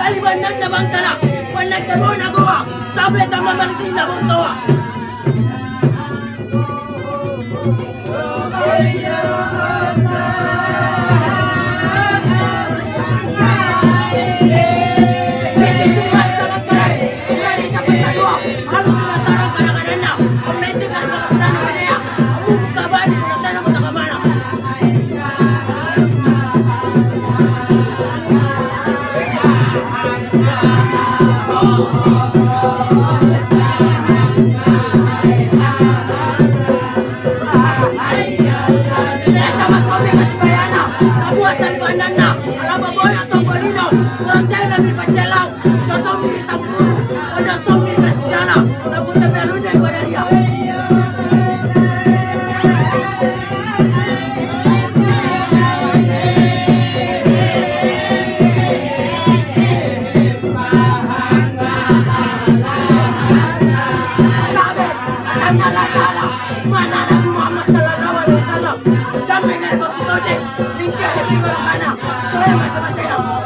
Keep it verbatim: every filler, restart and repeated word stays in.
Ri bannanna Bangkala', bannang kebona Goa, sampai tamma' malisinna Bontoa. Ri Cicimang Salangkalai, ri Capang Talua, alusi natarang kana-kananna, ammentekang kalaburanna Korea, ammubuka bani punna tenamo takamana. Ternyata mattomi kasibayana, tabuat tali bannanna, alaba boya tongko lino, poro cellami paccellau, cotommi ri tangguru, kodong tommi ri kasijala, napunta pialunna ri badaria. Tabe, katanna Allata'ala, mana Nabi Muhammad sallallahu alaihi wasallam, jammai ngareko tutoje, mingkiri ri ballakana, soe mase-masena.